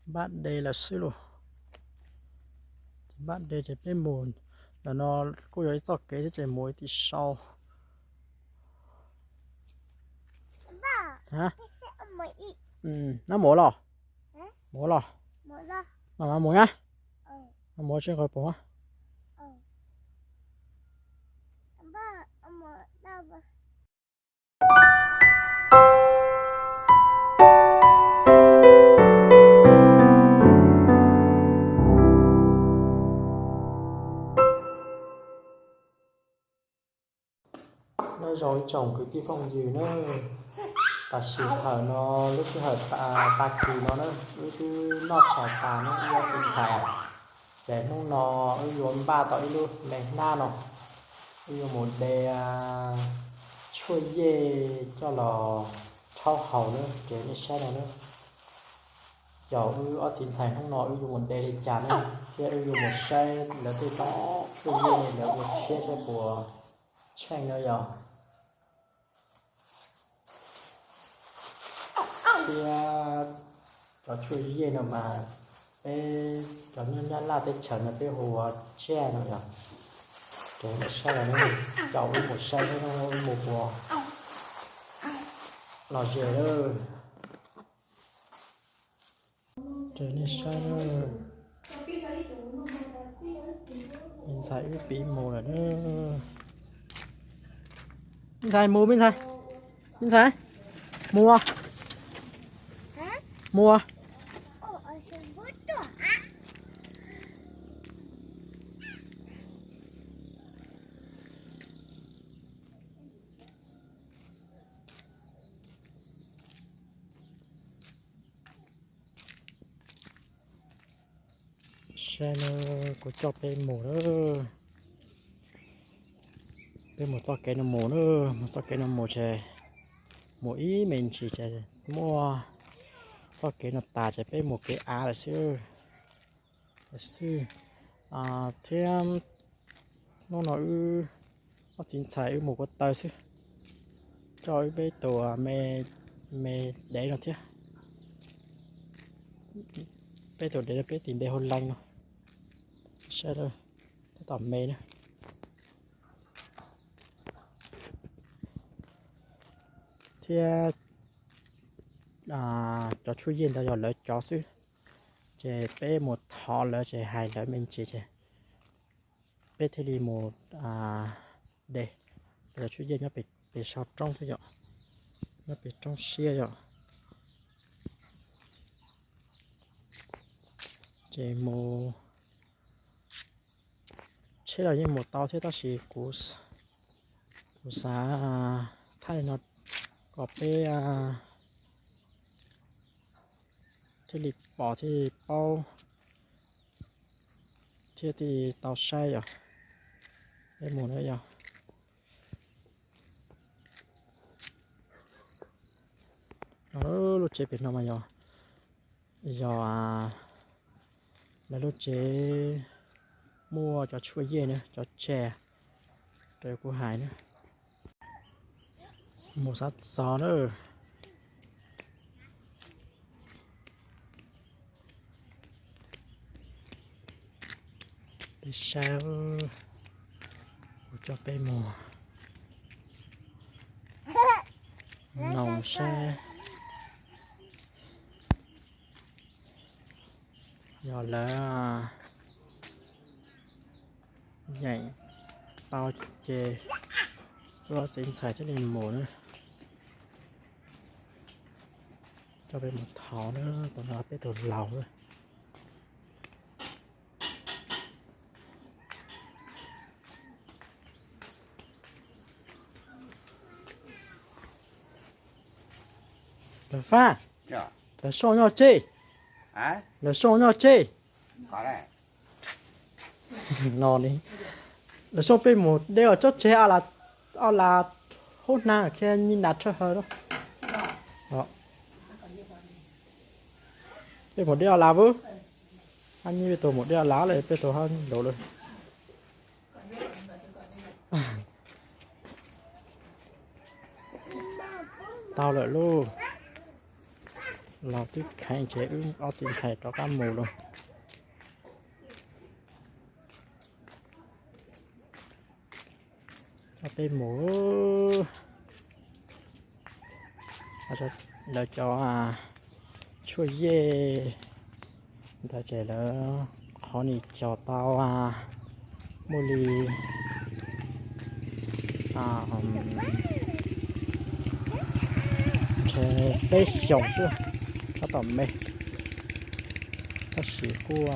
Npaj de lawm xwb lauj. Ces npaj de ces peb mus. Ntawm no kuj yog ib txoj kev thiab ces mus ib tim sau. Nab mus los? Mus los? Mam mus na. Mus tsis nqaws pov. Nyob zoo ib tsoom kwv tij phooj ywg na, tam sim hawm no lub sij hawm tag kis no na, wb twb noj tshais tas na ib ob txiv ntxhais. Ces hnub no wb yuav npaj tau ib lub me hnab no, wb yuav mus de tshuaj yej coj los rhaub haus na, ces nej saib no na. Ces wb ob txiv ntxhais hnub no wb yuav mus de li cas na, thiab wb yuav mus saib lawv tej roob tshuaj yej lawv ua tshiab saib puas tsheej no yog. Thiab cov tshuaj yej no mas peb cov nyob Nyab Laj teb chaws no peb hu ua tsaj no yog. Ces nej saib los, coj wb mus saib seb wb mus puas lom zem lawm. Ces nej saib, me ntxhais wb pib mus lawm na. Me ntxhais mus, me ntxhais, me ntxhais, mus, mus. Saib na, kuv coj peb mus na. Peb mus txoj kev no mus na, mus txoj kev no mus ces mus ib me ntsis ces muaj txoj kev no tas ces peb mus kev av lawm xwb. Lawm xwb. Thiab hnub no wb ob txiv ntxhais wb mus ko taw xwb, coj wb peb tus me, me dev no thiab. Peb tus dev no peb tis npe hu Leej no. Saib, tab tom me na. Thiab cov tshuaj yej ntawd yog lawv cov xwb, ces peb mus thov lawv ces hais lawv me ntsis ces peb thiaj li mus de. Cov tshuaj yej nyob pem saum roob xwb yom, nyob pem roob siab yom. Ces mus tsheb los yeej mus tau thiab tab sis kuv, kuv xav thaij li no kom peb thiaj li pom thiaj li paub thiab thiaj li tau saib yom. Peb mus na yom. Lub tsev pem no mas yog, yog lawv lub tsev muaj cov tshuaj yej na, cov tseg, raws kuv hais na. Mus xav txog na. Peb saib, kuv coj peb mus noog saib yog lawv yeem tau ces wb ob txiv ntxhais thiaj li mus na. Coj peb mus thov na, tam no peb tus laus na. Lawv Faj, lawv Soj nyob tseb, lawv Soj nyob tseb. No, lawv Soj peb mus de os tsob tseg, o las hub hnav khiav nyi nas tshaj hawv lawm. Peb mus de o las vwb, hab nyi peb tus mus de o las lawm, peb tus hab lus lawm. Tau lawm lauj. Los twb kheev ces wb ob txiv ntxhais rov qab mus lawm. Coj peb mus, lawv cov tshuaj yej ntawd ces lawv qhov nis cog tau muaj li peb xyoos xwb, tab tom me, tab sis kuj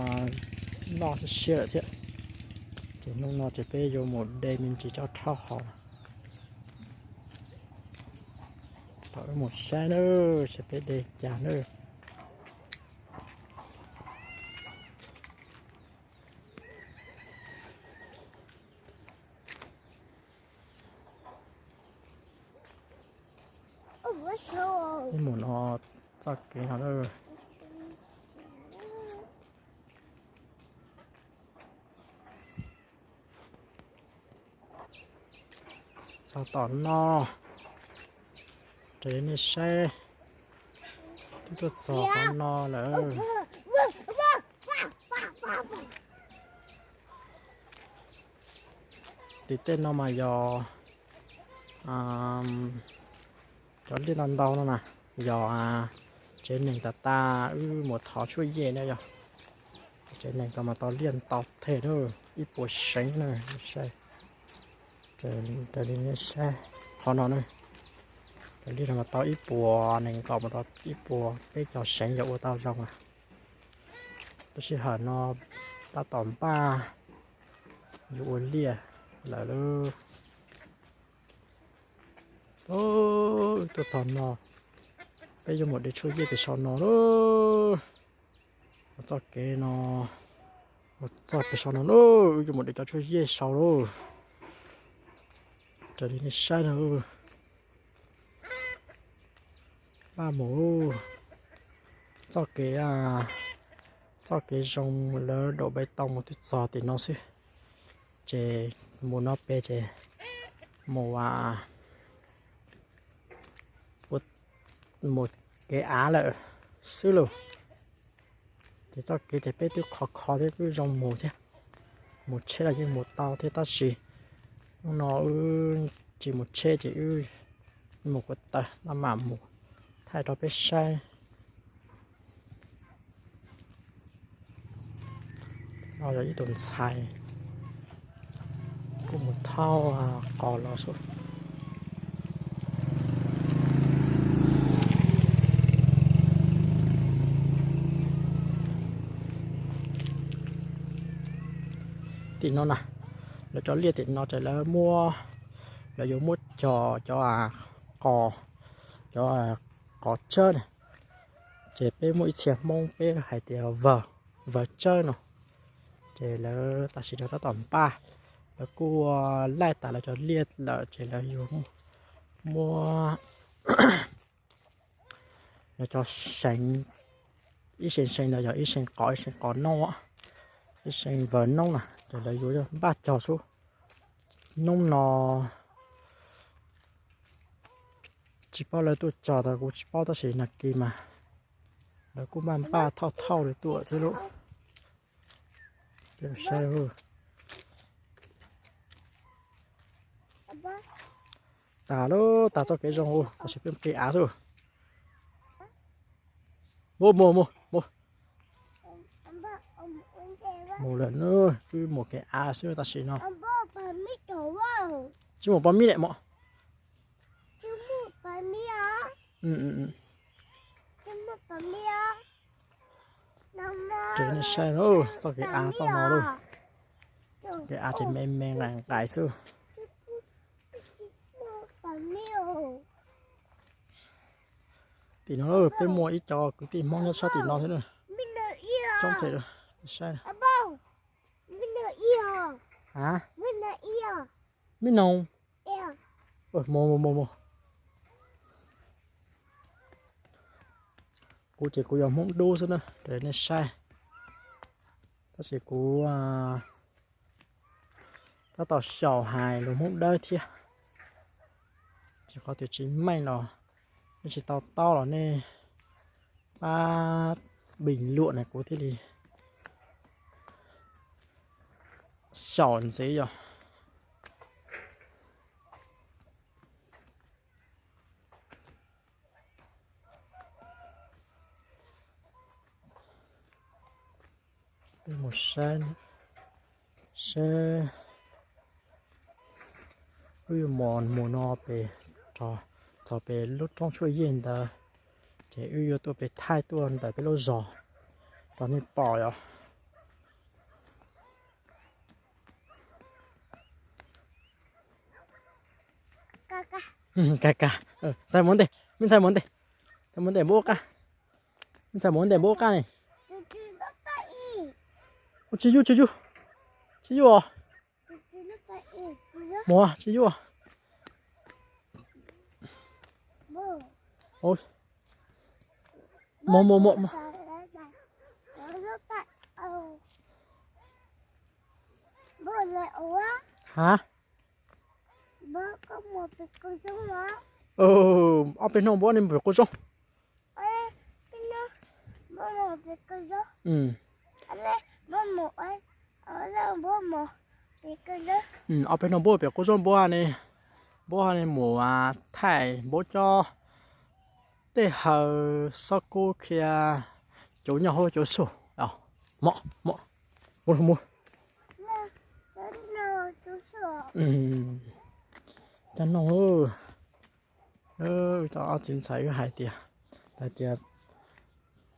noj siab siab lawm thiab. Ces hnub no ces peb yuav mus de me ntsis coj rhaub haus. Tau wb mus saib na, saib peb de cas na. Ib mus no txoj kev no lawm. Txog tom no, raws li nej saib, twb tuaj txog qhov no lawm. Tim tej no mas yog cov liaj ntau ntau no na, yog tsev neeg tas tas wb mus thov tshuaj yej na yog. Tsev neeg ko mas tau liaj ntau thiab na, ib puas seev na, saib. Raws li nej saib qhov no na, cov liaj no mas tau ib puas nees nkaum mus rau ib puas peb caug seev yog ua tau zoo na. Lub sij hawm no tab tom npaj yuav ua liaj lawm lauj. Wb tuaj txog no, peb yuav mus de tshuaj yej pem saum no lauj. Mus txoj kev no, mus txoj pem saum no lauj, wb yuav mus de cov tshuaj yej saud lauj. Raws li nej saib no, maj mus. Txoj kev, txoj kev zoo lawv daus pes toos mus twb txog tim no xwb, ces mus no pem ces mus, mus kev av lawm xwb lauj. Ces txoj kev ces peb twb khov kho thiab twb zoo mus thiab, mus tsheb los yeej mus tau thiab tab sis hnub no wb tsis mus tsheb ces wb mus ko taw maj mam mus thaij rau peb saib. No yog ib tug ntxhais kuj mus thauj qos los xwb. Tim no na, lawv cov liaj tim no ces lawv muab, lawv yuav muab cog cov qos, cov qos tsawb na, ces peb muaj ib txhia Hmoob peb hais tias vawg, vawg tsawb no, ces lawv tam sim no tab tom npaj, lawv kuj laij tas lawv cov liaj lawm ces lawv yuav muab lawv cov seev, ib seev seev ntawd yog ib seev qos, ib seev qos noob, ib seev vawg noob na, ces lawv yuav npaj cog xwb. Hnub no tsis paub lawv tuaj cog tas kuv tsis paub tab sis nag kis mas lawv kuj maj npaj thauj thauj li tuaj thiab lauj. Saib, tas lawm, tas txoj kev zoo, tam sim peb mus kev av xwb. Mus mus mus mus. Mus lawm na, wb mus kev av xwb tam sim no. Tsis mus pab mib lawm mog. Ces nej saib txoj kev av txoj no lauj. Kev av ces me me nqaim nqaim xwb. Tim no peb muaj ib co kwv tij Hmoob nyob sab tim no thiab na. Coob ces saib. Mib noog. Mus mus mus mus. Kuv ces kuv yog Hmoob dub xwb na, nej saib. Tab sis kuv tab tom xyaum hais lus Hmoob dawb thiab. Ces qhov twg tsis meej los nej tsis to taub los nej Pab bình luận na kuv thiaj li xyaum ntxiv yog. Peb mus saib seb wb yuav mus mus no pem, txog pem lub roob tshuaj yej ntawd, ces wb yuav tuaj pem thaij tuaj ntawm peb lub zos rau nej pom yom. Ka ka, ntxhais mus ntej, me ntxhais mus ntej, ntxhais mus ntej npub qab, me ntxhais mus ntej npub qab ne. Ua tsis yuj tsis yuj, tsis yuj os. Mus tsis yuj. Mus mus mus. Ha, ob peb hnub npub ne mus pem qub zoob. Ob peb hnub npub pem qub zoob npub ne, npub ne mus thaij npub cov tej haw xob kub khiav cuv nyob hauv cuv xub. Mus, mus, mus. Cov noog, cov ob txiv ntxhais wb hais tias, hais tias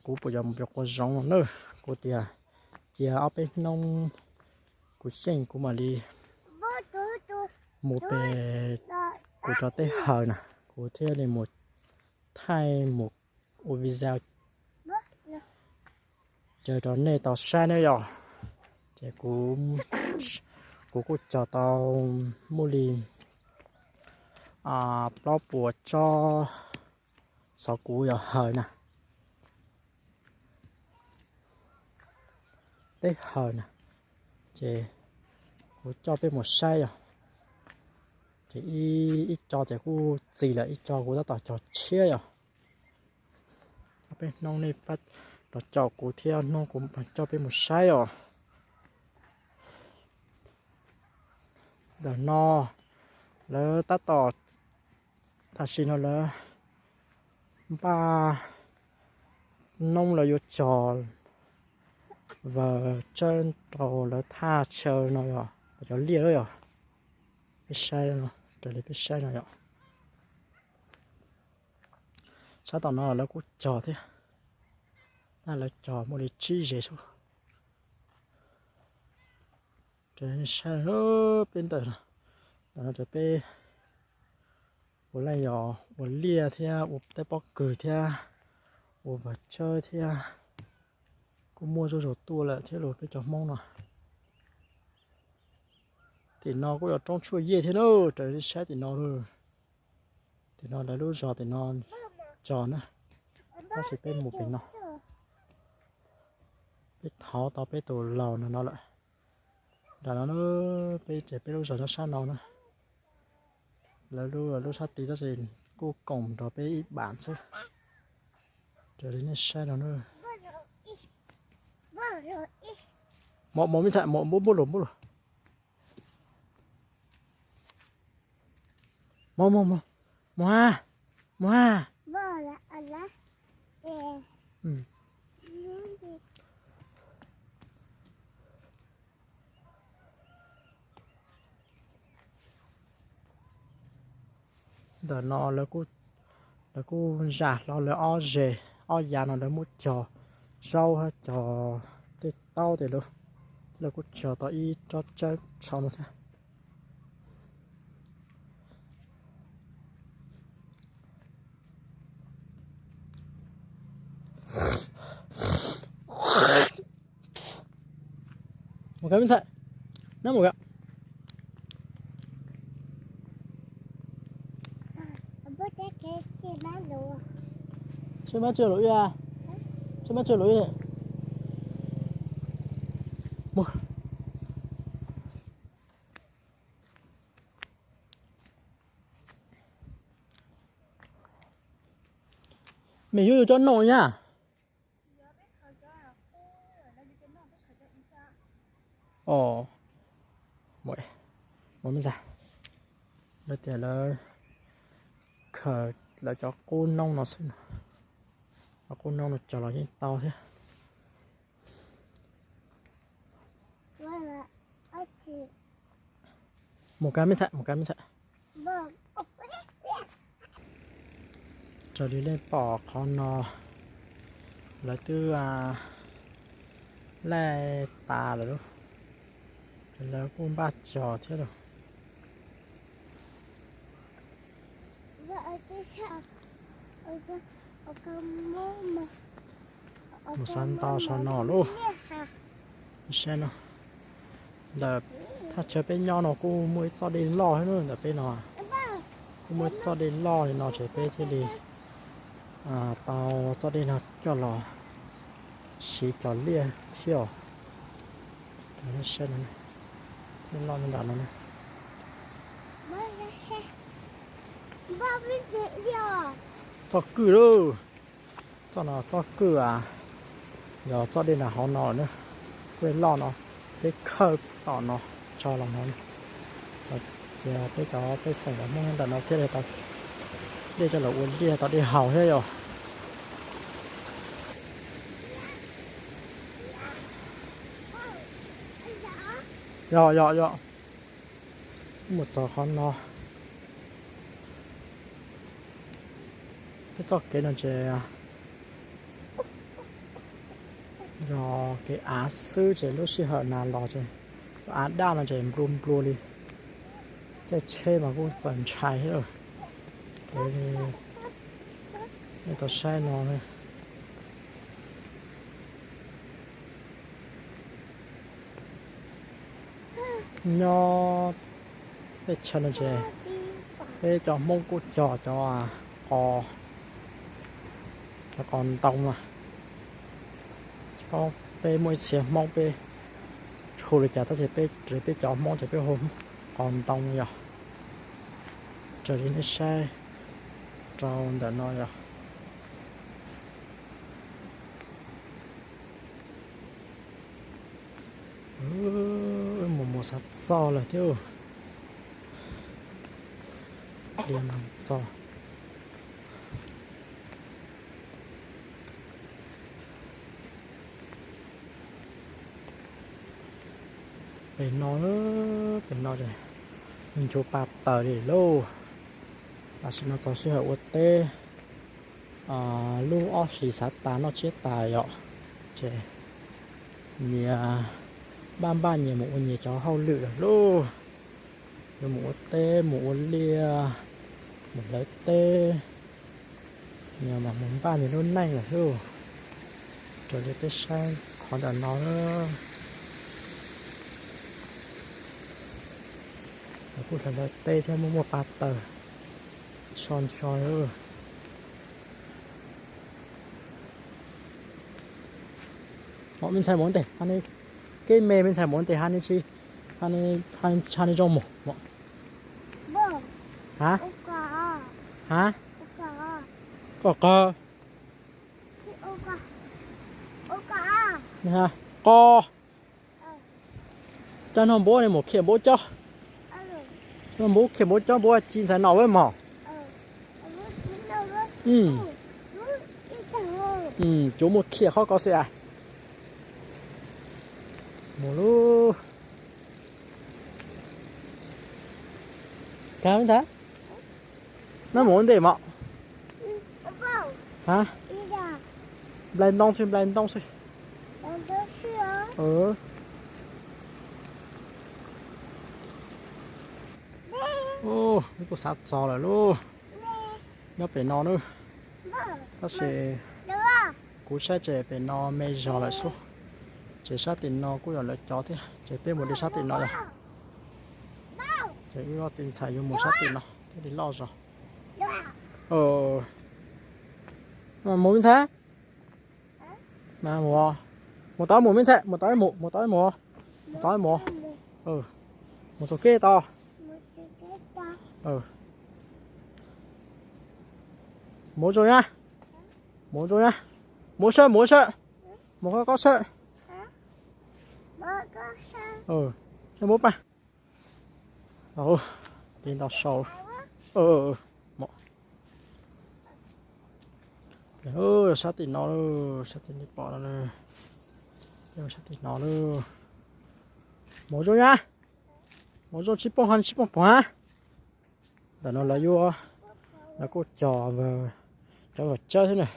kuv puas yuav mus pem qub zoob no na, kuv tias cia ob peb hnub kuv xyeej kuv mam li mus pem kuv cov tej haw na, kuv thiaj li mus thaij mus ua video caw rau nej tau saib na yom. Ces kuv, kuv kuj cog tau muaj li plaub puas tsob xov kuv yog haw na, tej haw na, ces kuv coj peb mus saib yom. Ces ib co ces kuj txi lawm, ib co kuv tab tom cog tshiab yom. Ob peb hnub nej pab los caum kuv thiab, hnub kuv coj peb mus saib os. Ntawm no lawv tab tom, tam sim no lawv npaj noob lawv yuav cog vawm tsawb rau lawv thaj chaw no yog cov liaj yom. Peb saib, raws li peb saib no yom. Sab tom no lawv kuj cog thiab, tab lawv cog muaj li tsib zeg xwb. Raws li nej saib peb ntawm no, ntawm no ces peb ua liaj yog ua liaj thiab ua teb pob kws thiab ua vawm tsawb thiab, kuj muaj zuj zus tuaj lawm thiab los peb cov Hmoob no. Tim no kuj yog roob tshuaj yej thiab na, raws li saib tim no. Tim no lawv lub zos tim no cog na, tab sis peb mus pem no, peb thov tau peb tus laus no no lawm. Nram no peb ces peb lub zos nyob sab no na, lawv lub, lub sab tid tab sis kuj koom nrog peb ib bam xwb. Raws li nej saib no na. Mos, mos me ntxhais, mos npub npub lus npub lus. Mos, mos, mos, mos a, mos a. Ntawm no lawv kuj zam hlo lawv ob zeg ob yav no lawv muab cog zaub thiab cog tej taub tej lawm, lawv kuj cog tau ib tsob tsawb saum no thiab. Mus kawm me ntxhais, nab mus kawm. Seb mab tsuag luv ib, seb mab tsuag luv ib. Me yuav yus coj noj nyab. Os, mus mus me ntxhais, lawv tias lawv khaws lawv cov qub noob no xwb, cov qub noob no cog los yeej tau thiab. Mus kab me ntxhais, mus kab me ntxhais. Raws li nej pom qhov no, lawv twb laij tas lawm lauj, lawv kuj npaj cog thiab lauj. Mus xav nto saum no lauj. Saib no, ntawm thaj chaw peb nyob no kuj muaj ib txoj dej loj thiab na, ntawm peb no kuj muaj ib txoj dej loj li no ces peb thiaj li tau txoj dej no coj los siv cov liaj thiab os. Saib no, dej loj nram no. Txoj kwj lauj, txoj no txoj kwj, yog txoj dej nram hauv no na, txoj dej loj no, peb khawb tom no tso los no. Ces peb cov pej xeem cov Hmoob nyob ntawm no thiaj li tau dej coj los ua liaj tau dej haus thiab yom. Yog yog yog, mus txog qhov no. Peb txoj kev no ces yog kev av xwb ces lub sij hawm nas los ces cov av daj no ces nplua nplua li, caij tsheb mas kuj txaus ntshai thiab. Nej tau saib no, nyob teb chaws no ces peb cov Hmoob kuj cog cov qos, cov qos ntoo na. Peb muaj ib txhia Hmoob peb hu li cas tab sis peb, peb cov Hmoob ces peb hu qos ntoo yog. Raws li nej saib rau ntawm no yog. Mus mus xav txog lawm thiab. Li no txog pem no, pem no ces nchuav pa taws li lauj. Tam sim no txog sij hawm ua teb, lub ob hlis xav tas noj tsiab tas yom, ces nyias npaj npaj nyias mus ua nyias cov hauj lwm lawm lauj. Yuav mus ua teb, mus ua liaj, mus hlawv teb, nyias mas mus npaj nyias lub neej lawm lauj. Raws li peb saib qhov ntawm no, kuj hlawv hlawv teb thiab muaj muaj pa taws so ntso. Mom, me ntxhais mus ua ntej, kev me me ntxhais mus ua ntej, ha ni tsis, ha ni zoo mus. Ha, ha, koj qog, qog. Rab no npua ne, mus khiam npua cob. Npua khiam npua cob, npua ci ntxhais no ua mog. Cuv mus khiam qhov ko xwb as. Mus lauj. Kab ntag. Nab mus ua ntej mog. Ha, nplai ntoo xwb, nplai ntoo xwb. Wb kuj xav txog lawm lauj. Nyob pem no na, tab sis kuv saib ces pem no me zog lawm xwb. Ces sab tim no kuj yog lawv cov thiab, ces peb mus de sab tim no yog. Ces wb ob txiv ntxhais yuav mus sab tim no thiaj li loj zog. Mus me ntxhais. Mus tau mus me ntxhais, mus tau mus, mus tau mus, mus tau mus. Mus txog kev tau. Mus zoo na, mus zoo na, mus sawb, mus sawb, mus qab qab sawb. Saib muab paj. Tiv ntau sau. Sab tim no, sab tim nej pom no, sab tim no. Mov zoo na, mov zoo tsis poob ho tsis poob pov. Ntawm no lawv yuav, lawv kuj cog, cov vawm tsawb thiab na,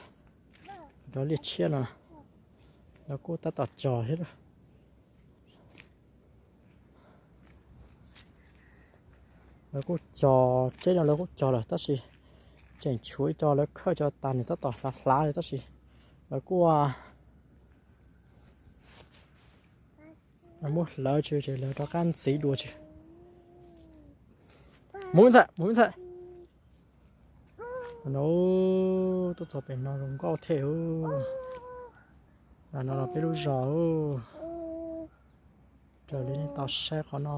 cov liaj tshiab no, lawv kuj tab tom cog thiab. Lawv kuj cog, tsheb no lawv kuj cog lawm tab sis tseem tshuav ib co lawv khawb cov tas nws tab tom hlav hlav li tab sis lawv kuj muab hlawv tsis ces lawv rov qab ntxiv dua tsis. Mus ib ntxhais, mus ib ntxhais. No tuaj txog pem no zoo nkauj thiab. No no peb lub zos. Raws li nej tau saib qhov no,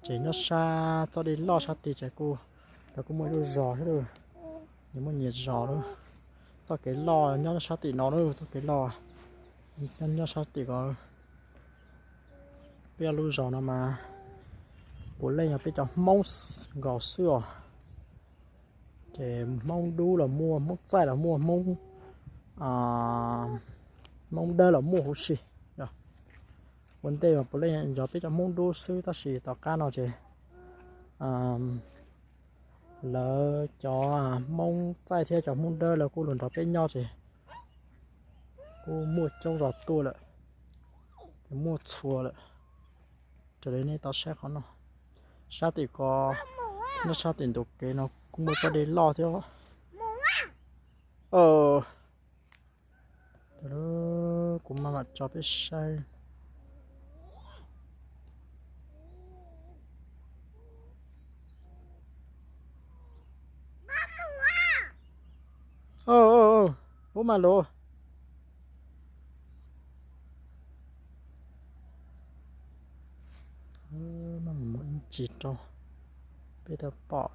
ces nyob sab txoj dej loj sab tid ces kuj, lawv kuj muaj ib lub zos thiab, nws muaj nyias zos lawm. Txoj kev loj nyob sab tim no na, txoj kev loj nyob sab tim ko. Peb lub zos no mas puav leej yog peb cov Hmoob nkaus xwb os. Ces Hmoob dub los muaj, Hmoob txaij los muaj, Hmoob, Hmoob dawb los muaj huv si. Ua ntej mas puav leej yog peb cov Hmoob dub xwb tab sis tom qab no ces lawv cov Hmoob txaij thiab cov Hmoob dawb lawv kuj los nrog peb nyob ces kuj muaj coob zos tuaj lawm, muaj txhua lawm. Raws li nej tau saib qhov no, sab tim ko, nyob sab tim ntug kev no kuj muaj txoj dej loj thiab. Kuv maj mam tso peb saib. Ub mas lus. Maj mam mus ib ntsis rau peb tau pom.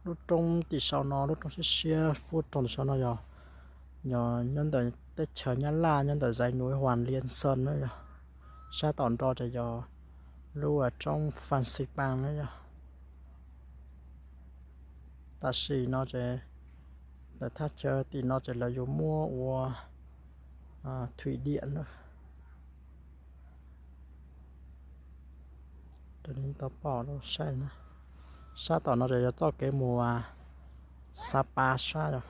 Lub roob tim sau no, lub roob siab siab fuab roob tim sau no yog, yog nyob ntawm teb chaws Nyab Laj, nyob ntawm zais nuav Huas Lias Xas na yog. Sab tom nrho ces yog lub roob Fas Xis Pas na yog. Tam sim no ces lawv thaj chaw tim no ces lawv yuav muab ua thwm diam na. Tau pom saib na, sab tom no ces yog txoj kev mus Xav Pas sab yog.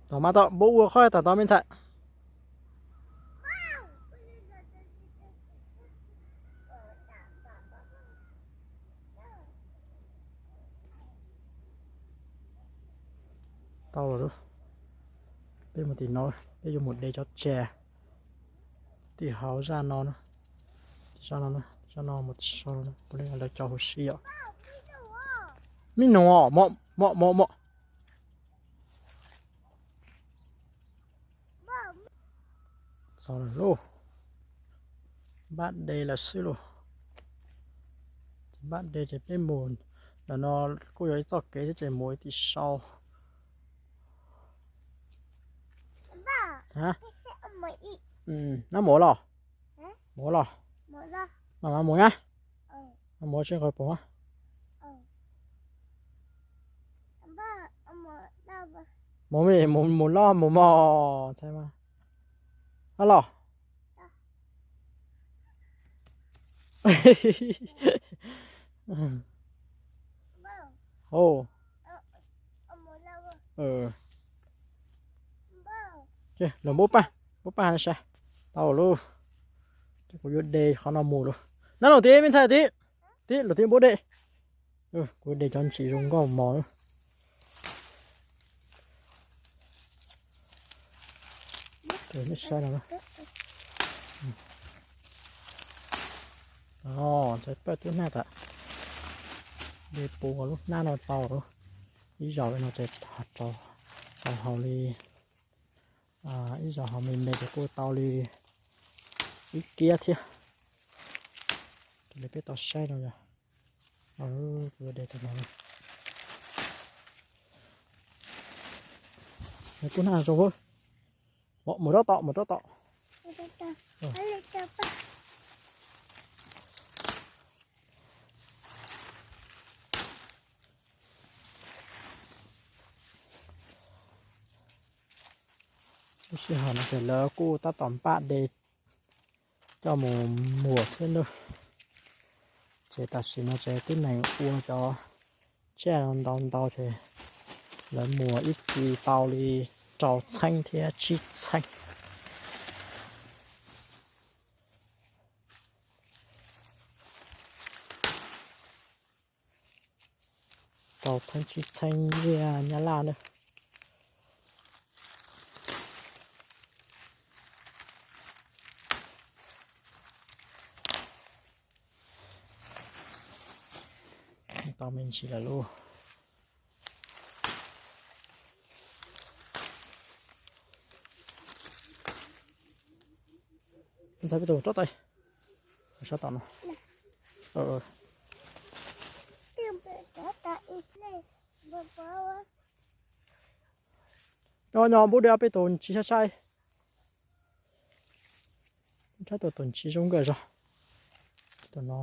Tom mas tom npua ua qhov tam tod me ntxhais. Tau lawm, peb mus tim no, peb yuav mus de cov tsev tim hauv zaj no, zaj no, zaj no mus tim sau no, puav leej lawv cov huv si yom. Me nyuam, mom mom mom. Txog lawm lauj, npaj de lawm xwb lauj. Npaj de ces peb mus, ntawm no kuj yog ib txoj kev thiab ces mus ib tim sau. Nab mus los? Mus los? Mam mus na. Mus tsis nqhis pum. Mus, mus loj mus mog, ntxhais mas. Ab los. Los npub paj, npub paj na sas. Tau lauj. Kuv yuav de qhov no mus lauj. Nab los tib me ntxhais tib, tib los tib npub de. Kuv de cov ntsis zoo nkauj mos lawm. Nej saib no, ntxhais paj tub hnab tas, de puv lub hnab no tau lauj. Ib zaug li no ces tau haus li, ib zaug haus me me ces kuj tau li ib kiab thiab. Raws li peb tau saib no yog, kuv yuav de tau no. Nws kuj nag zoo. Mus rau tom, mus rau tom. Lub sij hawm no ces lawv kuj tab tom npaj de coj mus muag thiab nawb. Ces tam sim no ces tib neeg ua cov tsiaj ntau ntau ces lawv muag ib ci tau li rau txheeb thiab tsib txheeb. Rau txheeb tsib txheeb nyiaj Nyab Laj na. Tau me ntsis lawm lauj. Ntxhais peb tus rab tais sab tom no. Nyob nyob npub dej peb tus ntsis sai sai. Rab tus tus ntsis zoo nkauj zog. Tus no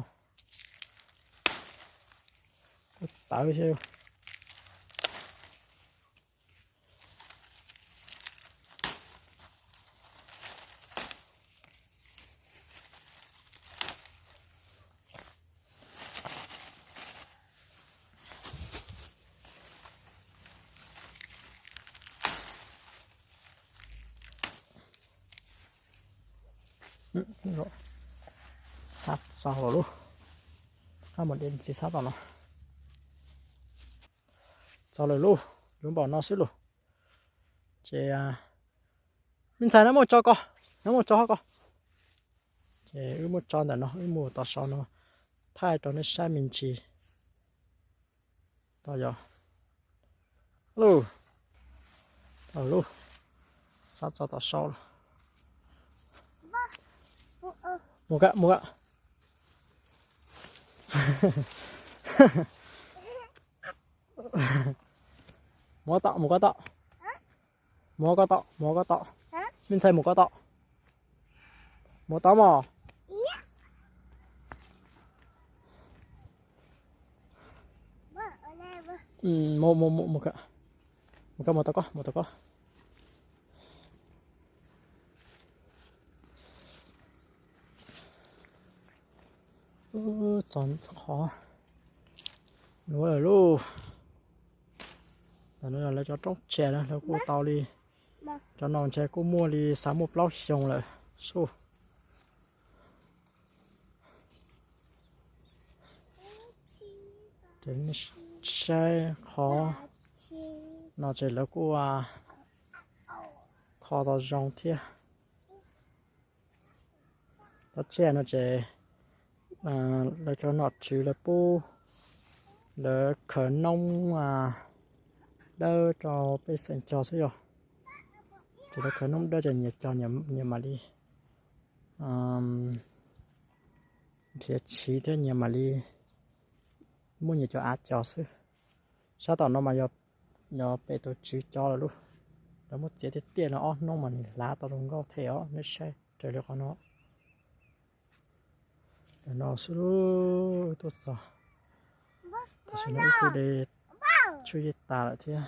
tawv thiab. Txog lawm lauj. Qab mus de ntxiv sab tom no. Txog lawm lauj, yuav npaum no xwb lauj. Ces me ntxhais no muaj tso ko, no muaj tso ko. Ces wb muab tso ntawm no, wb mus tom saum no thaij rau nej saib me ntsis. Tau yog. Lub, tau lub, sab txog tom saum lawm. Mus ka, mus ka. Mus tom, mus ko tom. Mus ko tom, mus ko tom. Me ntxhais mus ko tom. Mus tau mos. Mus, mus, mus, mus ka, mus ka, mus tau ko, mus tau ko. Txog qhov nuav lawm lauj. Tam no lawv cov roob tseg na lawv kuj tau li, cov no ntshe kuj muaj li xav muaj plaub xyoo lawm sub. Ces saib qhov no ces lawv kuj kho tau zoo thiab. Cov tsiaj no ces lawv cov nom tswv lawv pub lawv khaws noob dawb rau pej xeem cog xwb yog. Ces lawv khaws noob dawb ces nyias cog nyias mam li nrhiav tshiv thiab nyias mam li muab nyias cov av cog xwb. Sab tom no mas yog pem tus tswv cov lawm lauj. Lawv muab txiav tiaj tiaj no ob hnub mas nws hlav tau zoo nkauj thiab os, nej saib raws li qhov no. Tam no xwb tuaj txog, tam sim no wb kuj de tshuaj yej tas lawm thiab.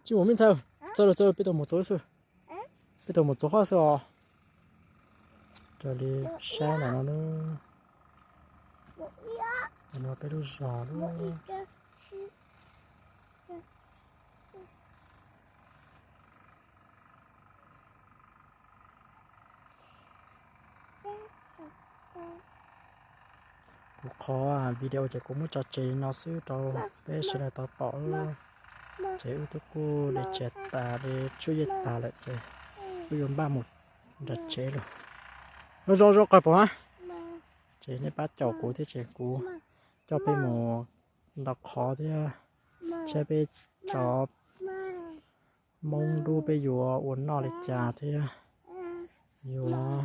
Tsis mus me ntxhais, txawj lawm, txawj lawm, peb tau mus txog xwb. Peb tau mus txog qhov xwb os. Raws li saib ntawm no, ntawm no peb lub zos lub. Kuv qhov video ces kuv muab tso tseg li no xwb rau peb sawv daws tau pom. Ces wb twb kuj de tseg tas, de tshuaj yej tas lawm ces wb yuav npaj mus nram tsev lawm. Zoo zoo qawg pom na. Ces nej pab caum kuv thiab ces kuv coj peb mus ntaus qhov thiab saib peb cov Hmoob dub peb yuav ua noj li cas thiab yuav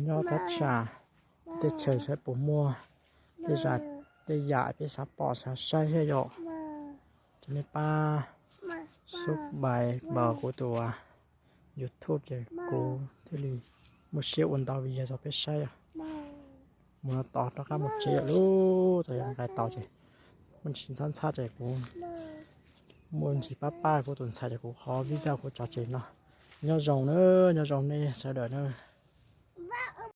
nyob thaj tsam teb chaws saib puas muaj tej zam, tej yam peb xav pom xav saib thiab yom. Ces nej pab Lub bai npaum kuv tus YouTube ces kuv thiaj li muaj siab ua ntau video rau peb saib os. Mus no tos rov qab mus tsev lawm lauj, txawm yog nqaij tau ces muaj ntsis ntxhab ntxhab ces kuv muaj ntsis pab pab kuv tus ntxhais ces kuv qhov video kuv tso tseg no. Nyob zoo na, nyob zoo nej sawv daws na.